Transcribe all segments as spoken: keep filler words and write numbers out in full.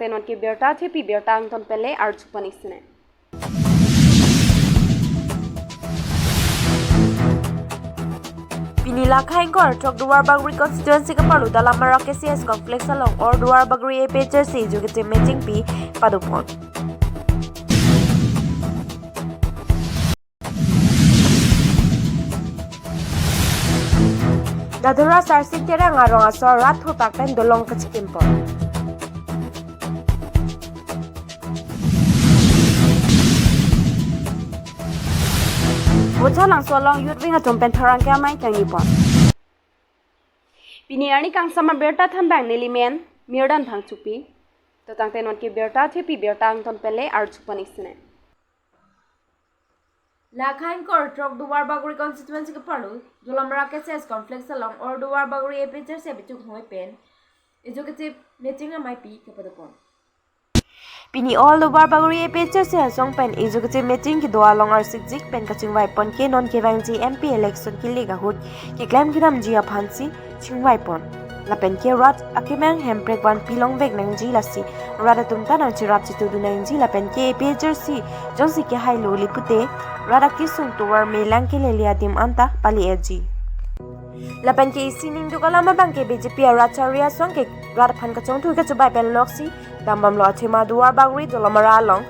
Non ke birta thepi birta angton pen le arju panik sene. Pini lake ingkoi ra throk Duarbagori constituency keparlo Dolamara K C S complex along or Duarbagori A P H L C executive meeting pi padopon. Dadhora Sarsing Terang arong asor rat thurpak pen dolong kachikimpon. Bochalangso along youth wing atum pen tharang ke amei kangnipon. Pini arni kangsam abirta thanbang nelimen Mirdan Phangchopi. Totang te non ke birta thepi birta angton pen le arju panik sene. Lake ingkoi ra throk Duarbagori constituency keparlo Dolamara K C S complex along or Duarbagori A P H L C bichuk hoi pen executive meeting amei pi kepadopon. Pini all Duarbagori A P H L C asong pen executive meeting kedo along arsikjik pen kachingvaipon ke non kevangji M P election kilik ahut keklem kedamji aphansi chingvaipon. Lapen ke rat akemang hemprek vanpi longvek nangji lasi rat atum ta nangcherap chitudun nangji lapen ke A P H L C jongsi kehailo le pute rat akesung tovar melang kelele adim anta pali-etji. Lapen ke isi ningduk alam abang ke B J P arat chari asong ke rat aphan kachongthui kachobai pen loksi dambomlo athema Duarbagori Dolamara along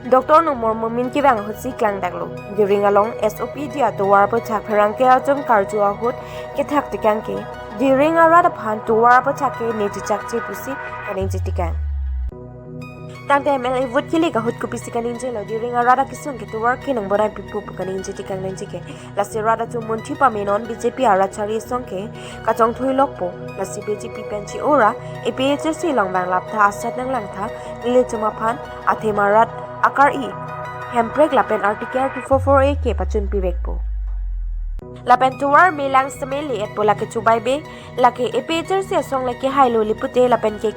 Doctor Numal Momin kevang ahutsi klangdaklo. Diring along S O P D atovar aputhak pherangke atum karju ahut kethak tekang ke diring arat aphan tovar aputhak ke ne chechakche pusi kaningje tekang. Tangte M L A vote kilik ahut kopisi kaningjelo, diring arat akesung ke tovar ke nangbonai pipo pu kaningje tekang nangji ke. Lasi rat atum munthi pame non B J P arat chari asong ke kachongthui lokpo. Lasi B J P pen chi-o ra A P H L C along bang laptha asat nanglangtha nelitum aphan athema rat akari hemprek lapen Article two four four A ke pachunpivekpo. Lapen tovar melang seme le-etpo lake chobai be, lake A P H L C asong le kehailo le pute lapen ke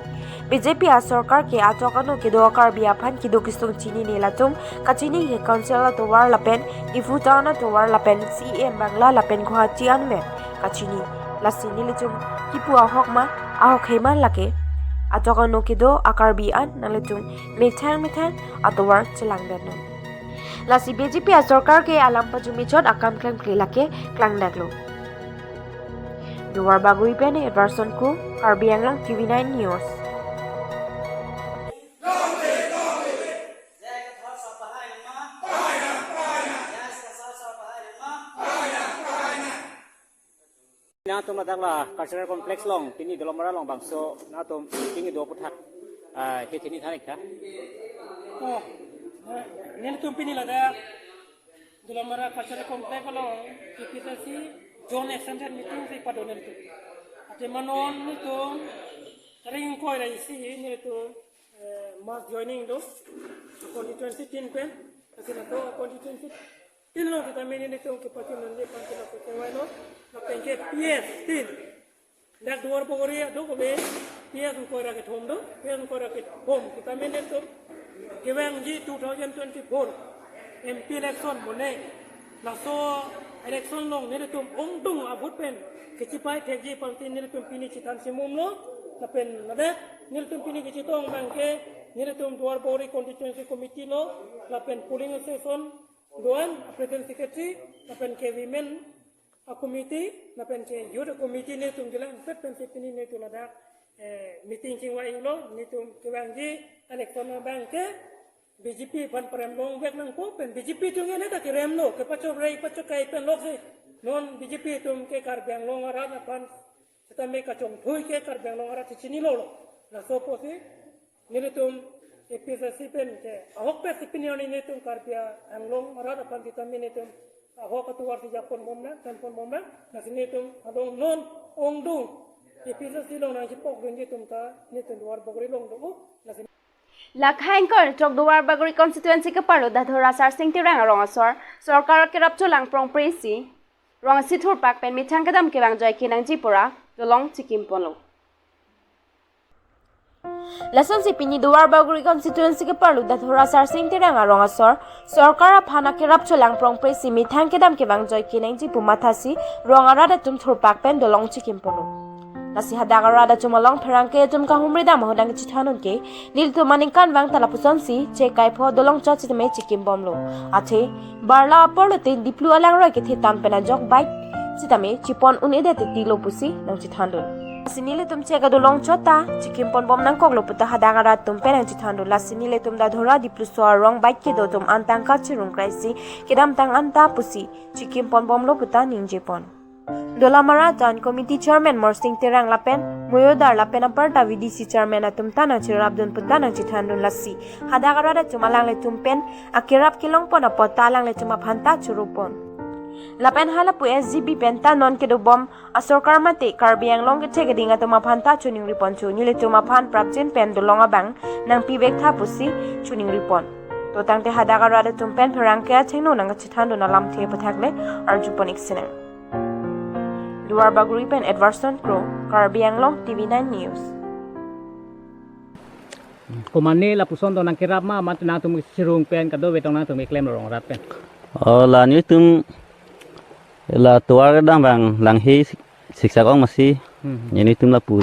B J P asorkar ke achok ano kedo a-Karbi aphan kedo kesung chinine latum kachini ke council atovar lapen Diphu town atovar lapen C E M Bangla lapen Guwahati anvet kachini. Lasi nelitum kipu ahok ma, ahok he ma lake achok ano kedo a-Karbi an nanglitum methang methang atovar chelangdetnon. Lasi B J P asorkar ke alam pajumi chot akam klem kle lake klangdaklo. Duarbagori pen Edwardson Kro, Karbi Anglong T V nine News. Nangtum ladak la cultural complex along, pini Dolamara along bangso nangtum tinggi do aputhak, ah, he chini thanik tha. Oh, nelitum pini ladak Dolamara cultural complex along A P H L C zone extended meeting si pado nelitum. Athema non nelitum tarik ingkoi ra isi nelitum, eh, mass joining do constituency tin pen, lasi laso constituency tin along sitame nelitum kepachun nangji aphan ke laso kevanglo, lapen ke P S tin. Dak Duarbagori aduk kami P S ingkoi ra kethom do, P S ingkoi ra kethom sitame nelitum kevangji two thousand twenty-four M P election mone. Laso election along nelitum ongdung a-vote pen kechipai thekji aphansi nelitum pini chethan chimumlo, lapen ladak nelitum pini kechetong abang ke nelitum Duarbagori constituency committee lo, lapen polling station do-an, president secretary, lapen ke women a-committee, lapen ke youth a-committee nelitum jilang pet pensi pini nelitum ladak, eh, meeting chingvai-iklo, nelitum kevangji election abang ke B J P aphan parem longvek nangpo pen B J P atum ke neta keremlo, kepachorei pachokai pen loksi. Non B J P atum ke Karbi Anglong arat aphan sitame kachongthui ke Karbi Anglong arat chinilo lo. Laso apotsi nelitum A P H L C pen ke ahokpet si pini arni nelitum Karbi Anglong arat aphan sitame nelitum ahok atovar si japon bomnang, tempon bomnang, lasi nelitum along non ongdung A P H L C along nangchipokdunji atum ta nelitum Duarbagori along do, lasi. Lake ingkoi ra throk Duarbagori constituency keparlo Dadhora Sarsing Terang arong asor sorkar kerap cholang prongpresi rong isi thurpak pen methang kedam kevang joike nangji pura dolong chikimponlo. Lasonsi pini Duarbagori constituency keparlo Dadhora Sarsing Terang arong asor sorkar aphan akerap cholang prongpresi methang kedam kevang joike nangji pu mathasi rong arat atum thurpak pen dolong chikimponlo. Lasi hadak arat atum along pherangke atum kahumri dam ahut nangchethan un ke, nelitum aningkanvang ta lapusonsi chekai pho dolong chot sitame chikim bomlo. Athe, barla apor lote Diplu alangroi kethe tan pen ajok bike sitame chipon un-edet titilo pusi nangchethandun. Lasi nelitum chek adolong chot ta chikim pon bom nangkoklo puta hadak arat atum pen nangchethandun. Lasi nelitum Dadhora Dipluso arong bike kedo atum an tangka chirung kraisi kedamtang anta pusi chikim pon bomlo puta ningjepon. Dolamara Town Committee Chairman Morsing Terang lapen Moyodar lapen aparta V D C Chairman atum ta nangcherapdun puta nangchethandun. Lasi hadak arat atum alanglitum pen akerap kelongpon apot ta alanglitum aphan ta chorupon. Lapen halapu S G B pen ta non kedobom asorkar mate Karbi Anglong kethe keding atum aphan ta choningriponcho, nelitum aphan prapjin pen dolong abang nangpivektha pusi choningripon. To tangte hadak arat atum pen pherangke achengno nangkachethandun alamthe aputhak le arjupon iksinang. Duarbagori pen Edwardson Kro, Karbi Anglong T V nine News. Komatne lapuson do nangkerap ma, mat nangtum chirung pen kadokave tong nangtum keklem rong rat pen? Oh, la nelitum la tovar kedam abang lang he sik-, siksak ong masi. Hmm. Nelitum lapu,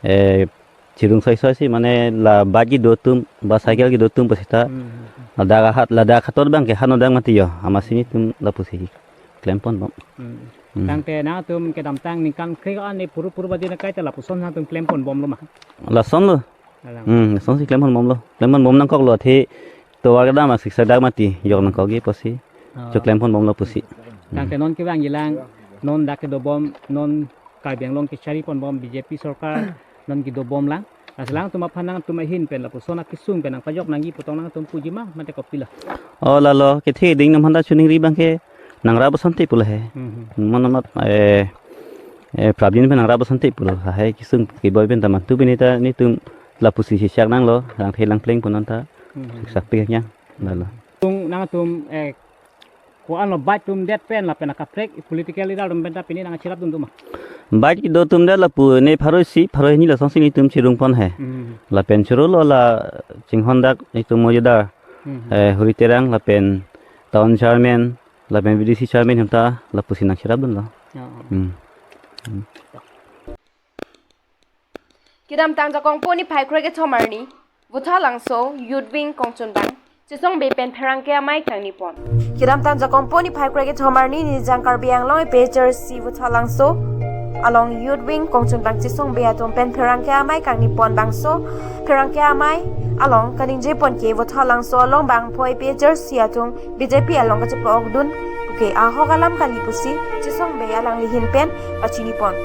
eh, chirung soi soi si mane la bike kedo atum ba cycle kedo atum pasita. Hmm. Ladak ahat, ladak ahatot abang ke han odang mati yo. Amatsi nelitum lapusi klempon bom. Hmm. Hmm. Tangte nangtum kedamtang ningkan kre-an ne puru puru badi na kaita lapuson nangtum klempon bomlo ma? Lasonlo. Alang. Hmm, lasonsi klempon bomlo. Klempon bom nangkoklo athe tovar kedam a siksak dak mati yok nangkok ke pusi. Oh. Cho klempon bomlo pusi. Tangte non kevang ilang, non dak kedobom, non Karbi Anglong kechari pon bom B J P sorkar, non kedobom lang. Lasi alangtum aphan nangtum ahin pen lapuson akesung pen nangpajok nangji pu tong nangtum puji ma, mate kopilo? Oh, lalo, kethe keding atum aphan ta choningri abang ke nangrap asonte pulo he. Mhm. Mon amat, eh, eh, prapjin pen nangrap asonte pulo. Lahai kesung keboi pen ta mantu pini ta nelitum lapusi siksak nanglo, rang the lang pleng pon non ta. Mhm. Siksak pik yang, lalo. Tung nangtum, eh, ko-an lo bike atum det pen lapen akaprek political leader atum pen ta pini nangcherapdun do ma? Bike kedo atum det lapu ne pharo isi, pharo hini lasonsi nelitum chirungpon he. Hmm. Lapen chorolo la chinghon dak nelitum Moyodar, hmm, eh, Huri Terang lapen town chairman lapen V D C chairman atum ta lapusi nangcherapdunlo. Oh, oh. Hmm. Hmm. Kedamtang Jakong po niphai krekethom arni, Vothatlangso Youth Wing Kongchunbang Chesongbe pen pherangke amei kangnipon. Kedamtang Jakong po niphai krekethom arni Nijang Karbi Anglong A P H L C Vothatlangso along Youth Wing Kongchunbang Chesongbe atum pen pherangke amei kangnipon bangso pherangke amei along kaningjepon ke Vothatlangso along bangpho A P H L C atum B J P along kachepa-okdun puke ahok alam kali pusi Chesongbe alangli ahin pen pachinipon.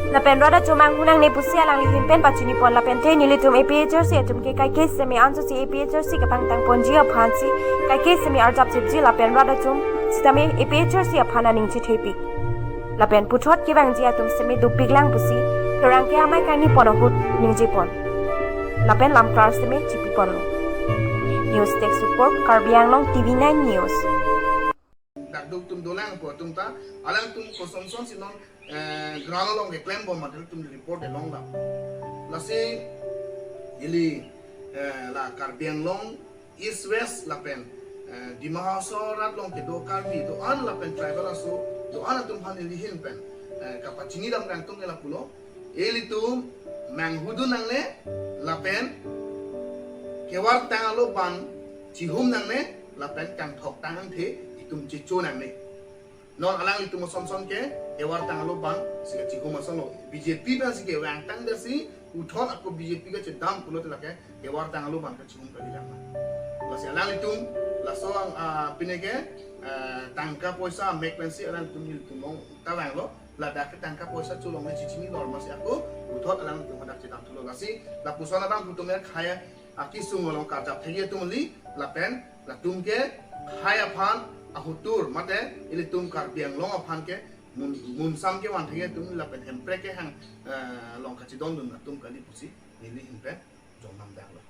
Lapen rat atum anghu nangne pusi alangli ahin pen pachinipon lapen te nelitum A P H L C atum ke kaike seme ansose A P H L C kepangtangponji aphansi kaike seme arjap chipji lapen rat atum sitame A P H L C aphan aning chethepik. Lapen puthot kevangji atum seme dopiklang pusi pherangke amei kangnipon ahut ningjepon. Lapen lamklar seme chipiponlo. News Desk Report, Karbi Anglong T V nine News. Dakduk atum dolang po atum ta, alangtum kosonson si non, eh, ground along keklem bom atum atum report elong lam. Lasi ili, eh, la Karbi Anglong East West lapen, eh, Dima Hasao rat along kedo Karbi do-an lapen tribal aso do-an atum aphan ili ahin pen, eh, kapachini dam kangtung ke lapulo. Ilitum manghudun nangne lapen kevartang alo bang chihum nangne lapen kangthok tang angthe itum chicho nangne. Non alanglitum asonson ke kevartang alo bang si kachihum asonlo. B J P bang si kevangtang dasi uthon ako B J P kachedam pulote lake kevartang alo bang kachihum kali lang. Lasi alanglitum laso ang, ah, pine ke, eh, tangka poisa mek pensi alanglitum nelitum along ta vanglo. Ladak ke tangka poisa cholongle chichinilor masi ako uthot alanglitum hadak chedamthulo. Lasi lapuson abang putum ya khaya akesung along karjap thekji atum kali lapen latum ke khaya aphan ahutur mate ilitum Karbi Anglong aphan ke mun, munsam kevan thekji atum lapen Hemprek kehang, eh, along kachedondun atum kali pusi neli ahin pen jongnam daklo.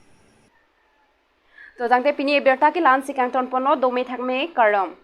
To tangte pini abirta ke la-ansi kangtonponlo, dome thakme kardom.